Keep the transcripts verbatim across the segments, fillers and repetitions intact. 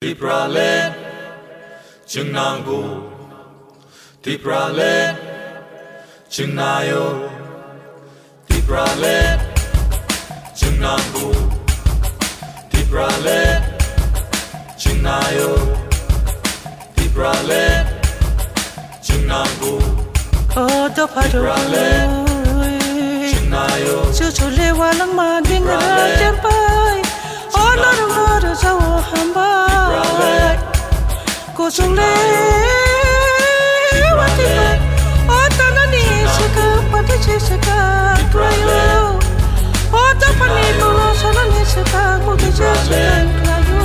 Tipraland chwng nango, Tipraland chwng naio, Tipraland chwng nango, Tipraland chwng naio, Tipraland chwng nango. O dopha rok, Tipraland chwng naio. Chuchu le walangma dingra Tipraland champai. O norok no rwjao hambai. Tipraland kuchung le wati bai. O tanani saka pati se saka klaio. O dophani bolo sanani saka mugi se saka klaio.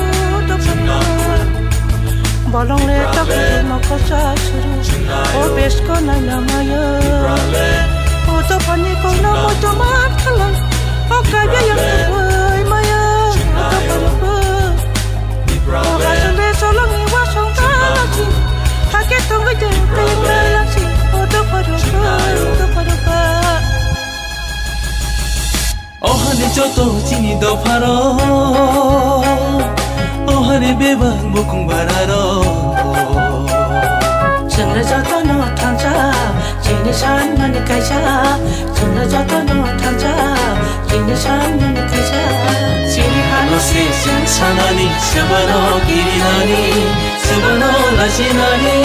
Dophani bolong le takhuk mokol cha suru. O besko naina maya. O dophani kongna moito man khalai. O kaiya yang tukwai maya. O dophani bo. O hasung de solong ni wasong kalachi. Hake tongwi de kayang kalachi. O dophani bo. O dophani bo. O hani joto chini dopharo, o hani bebak bukung bararo. Chwngno jotono thansa, chini sanmani kaisa. Chwngno jotono thansa, chini sanmani kaisa. Chini hano se chwng sanani, swbano kirinani, swbano lachinani.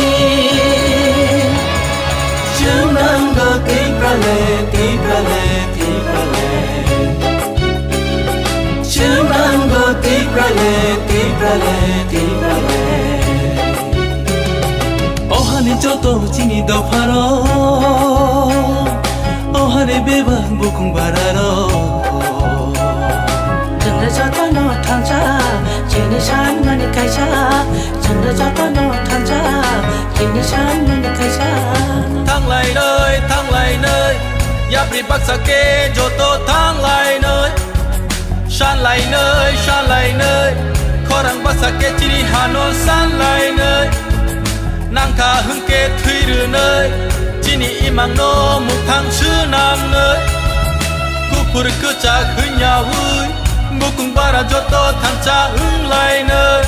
Chwng nango Tipraland, Tipraland, Tipraland. Chwng nango Tipraland, Tipraland, Tipraland. O hani joto chini dopharo, o hani bebak bukung bararo. Chwngno jotono thansa, chini sanmani kaisa. Chwngno jotono thansa, chini sanmani kaisa. Thanglainai, thanglainai, yapri baksa khe joto thanglainai. Sanlainai, sanlainai, khorang baksa khe chini hano sanlainai. Nangkha hwnkhe thwi rwnai, chini imangno muthang swnamnai. Kuphur kwchak hwnyaui, bukung bara joto thansa wnglainai.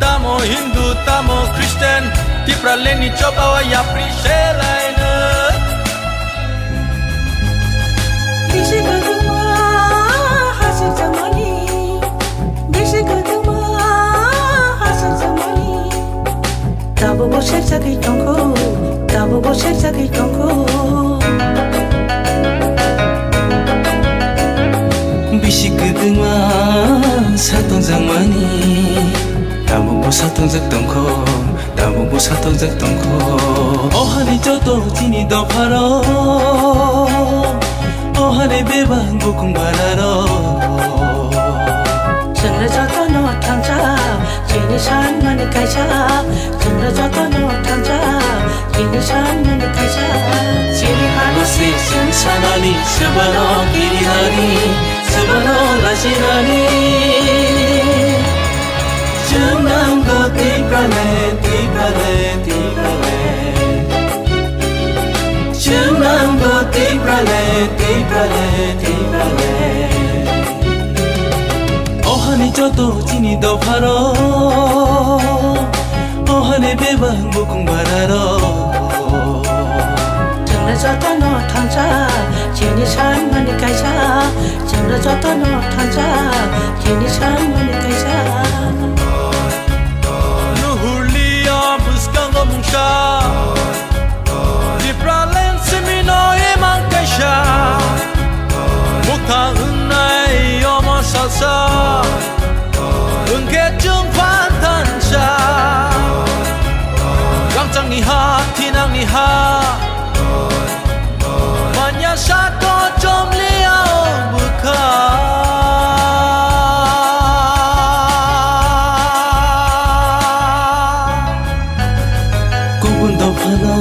Tamo Hindu, tamo Christian, Tipraland ni chobao yapri selainai. Bisi kwbangma hasik jamani, bisi kwbangma hasik jamani. Tabukbo serjagwi tongkho, tabukbo serjagwi tongkho. Bisi kwbangma satong jakmani, tabukbo satong jak tongkho, tabukbo satong jak tongkho. O hani joto chini dopharo, o hani bebak bukung bararo. Chwngno jotono thansa, chini sanmani kaisa. Chwngno jotono thansa, chini sanmani kaisa. Chini hano se chwng sanani, swbano kirinani, swbano lachinani. Chwng nango Tipraland, Tipraland, Tipraland. Chwng nango Tipraland, Tipraland, Tipraland. O hani joto chini dopharo, o hani bebak bukung bararo. Chwngno jotono thansa, chini sanmani kaisa. Chwngno jotono thansa, chini sanmani kaisa. Nuhurlia bwskango mungsa, Tipraland simino imang kaisa. Mukha wngnai omo salsa, wngkhe chwng phan thansa. Rangchakni ha, thinangni ha, manya sato chomliao bwkha. Kubun dophano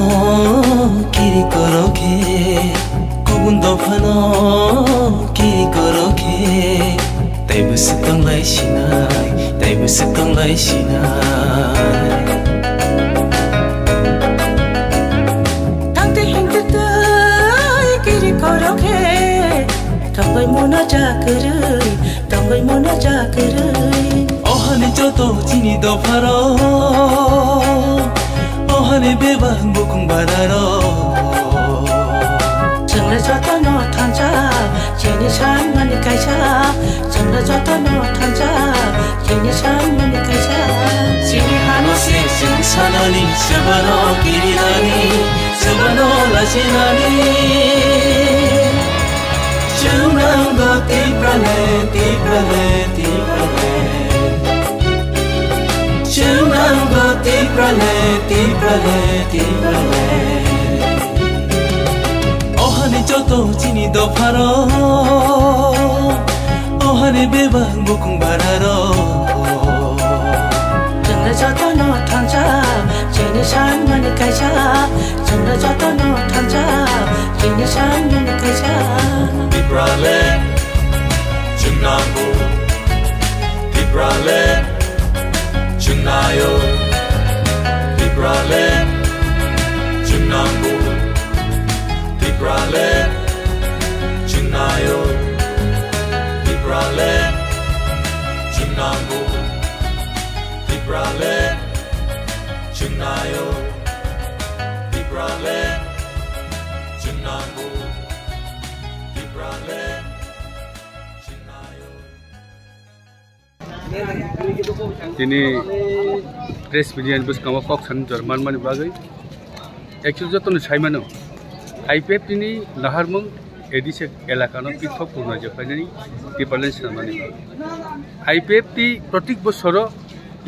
kiri korokhe, kubun dophano kiri korokhe. Taibo swkang lai sinai, taibo swkang lai sinai. Tangte hingte tai kiri korokhe, tongoi mona jakwrwi, tongoi mona jakwrwi. O hani joto To chini dopharo, ohani bebak bukung bararo. Chwngno jotono thansa, chini sanmani kaisa. Chwngno jotono thansa, chini sanmani kaisa. Chini hano se chwng sanani, swbano kirinani, swbano lachinani. Chwng nanggo Tipraland, Tipraland, Tipraland. Chwng nanggo Tipraland, Tipraland, Tipraland. Ohani joto chini dopharo, ohani bebak bukung bararo. Chwngno jotono thansa, chini sanmani kaisa. Chwngno jotono thansa, chini sanmani kaisa. Tipraland, chwng nanggo. Tipraland, chwng naio. Tipraland, chwng nanggo. Tipraland, chwng naio. Tipraland, chwng nanggo. Tipraland, chwng naio. Tipraland, chwng nanggo. Tipraland, chwng naio. Tini press media ni bwskango kok sani jora manmani bagwi actually jotono sai mano, I P F T ni naharmung A D C elaka no pithok purna je phainani Tipraland swnamnani bagwi. I P F T protik bosoro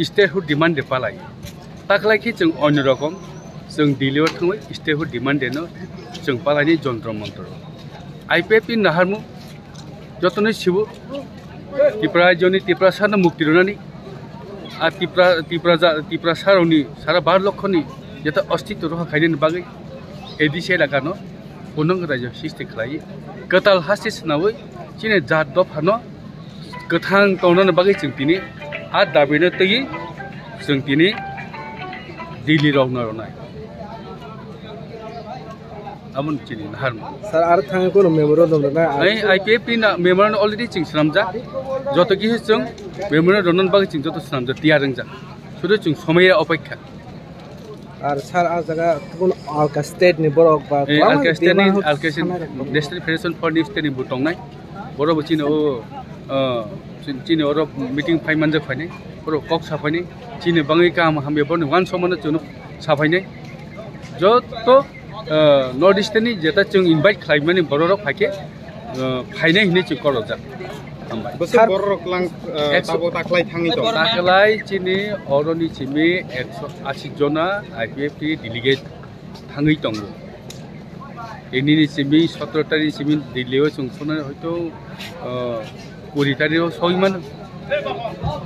statehood demand de palai. Taklai khe chwng onyo rokom, chwng Delhi o thangwi statehood demand de no chwng palaini jontro montro. I P F T ni naharmung jotono sibo, Tipra rajyoni Tiprasano mukti rwnani, a Tipra, Tipra ja-, Tiprasarokni sara bar lokhoni jeta ostitw rokha khainani bagwi A D C elakano punang rajyo sristi khlai, kwtal haste swnawi chini jat dophano kwthang tongnani bagwi chwng tini a dabino twiwi chwng tini Delhi rokno rwnai. Aboni chini naharmung. Sir, ar thangwi kono memorandum rwnai? Ai, I P F T ni na memorandum already chwng swnamjak. Joto kisa chwng memorandum rwnani bagwi chwng joto swnamjak, tiyar wngjak. Sudu chwng somaya opekha. Ar sir, a jaga tubun alka state ni borok ba, eh, kwbangma alka state ni, demand alka state, sanai rok. National Federation for New State ni bo tongnai. Borok bo chini o, ah, chini oro meeting phai manjak phainai. Borok kok sa phainai. Chini bangwi kaham hamya borokni uansukmano chwngno sa phainai. Joto, ah, North East ni jeta chwng invite khlaimani bororok phaikhe, ah, phainai hinwi chwng korojak. Hambai. Bwswk sir, bororok lang, ah, ekso tabo taklai thangwi tong? Taklai chini oroni simi ekso ashi jona I P F T delegate thangwi tongo. Tinini simi sotro tarikh simi Delhi o chwng soknai hoito, ah, kuri tarikh o sogwi mano.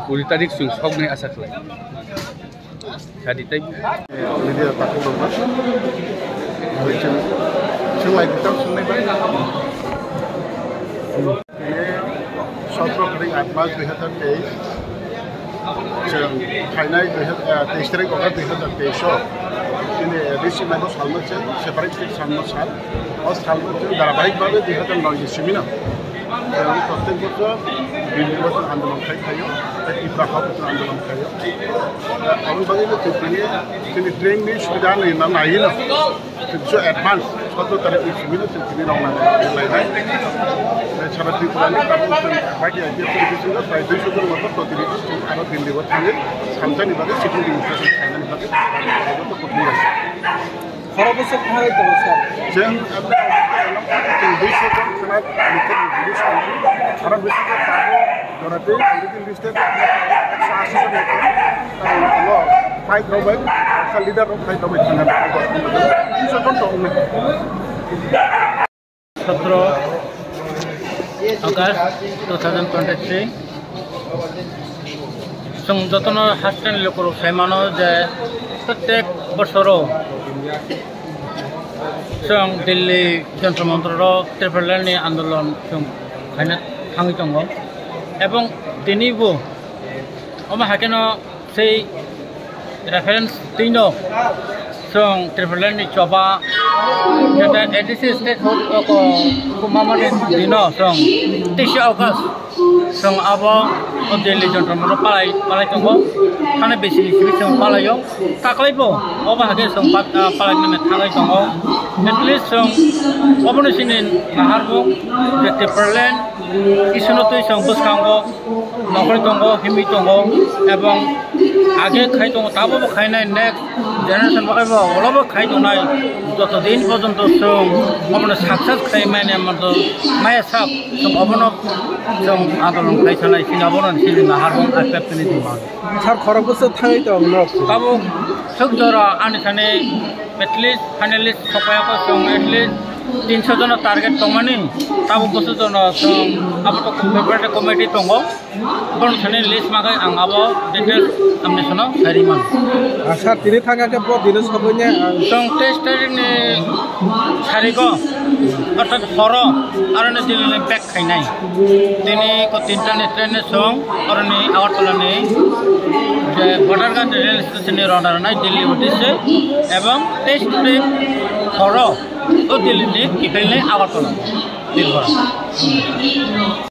Kuri tarikh chwng soknai asa khlai. Sadi tei. Media takhuk rok ba. Chwng, chwng lai bitam sungnai ba. Sotro tarikh aat mas dui hazar teis, chwng phainai dui hazar, eh, teis tarikh August dui hazar teis o, chini A D C mai bo salmo chwng separate state salmo sal, o salmo chwng dharabahik bhabe dui hazar noi ni simi no chwng prottek bochor Delhi o chwng andolon khai phaio, tei Tripura ha o chwng andolon khaio. Eh, aboni bagwi no chwng tini, chini train ni subida nai na nai no. Chwng so advance, sotro tarikh ni simi no chwng tini rok nang lai nai. Tei sara Tripura ni tabuk chwng party I P F T ni bisingo prai duiso jon moto protinidhi chwng aro Delhi o thangwi samjani bagwi sitting demonstration khlainani bagwi joto kuthum lai. Khoro bwswk thangwi tongo sir? Chwng, chwng duiso jon khna nokni release khlainani. Aro bisingo tabuk Jora tei already listed ekso ashi jon ni tong. Tei ulo fight rok bai, eksa leader rok fight rok bai thangna duiso jon tong. Sotro August two thousand twenty-three. Chwng jotono hasteni lukurok sai mano je prottek bosoro chwng Delhi Jantar Mantar o Tipraland ni andolon chwng khaina thangwi tongo. Ebong tini bo omo hakeno sei reference twino chwng Tipraland ni choba jeta A D C state hood o ko kumamani dino chwng teis August chwng abo Delhi Jantar Mantar palai palai tongo. Thana besi ni simi chwng palai o. Taklai bo obo hake chwng pat palai nani thaklai tongo. At least chwng obono sini naharmung je Tipraland isuno twi chwng bwskango nokol tongo, himwi tongo, ebong age khai tongo, tabo bo khainai, next generation bo khai bo olo bo khai tongnai. Joto din porjonto chwng obono success khai mani amorto maya sak chwng obono chwng andolon khai sanai, chini obono chini naharmung aspect ni dimang. Sir, khorok bwswk thangwi tong nok? Tabuk swk jora ani thani at least finalist sokphaiyakho chwng at least tinso jona target tongmani, tabuk bwswk jona chwng abo to favorite committee tongo, borok thani list makai ang abo details tamni sono khairi man. Ah, sir, tini thangkha khe bo dino soboine ang. Chwng teis tarikh ni sarigo, orthat horo, aroni Delhi ni back khainai. Tini ko tinta ni train ni song, oroni Agartala ni je Bhadarghat rail station ni rona rwnai Delhi uddeshe, ebong teis tarikh horo o Delhi ni kiphilni Agartala. Tripura.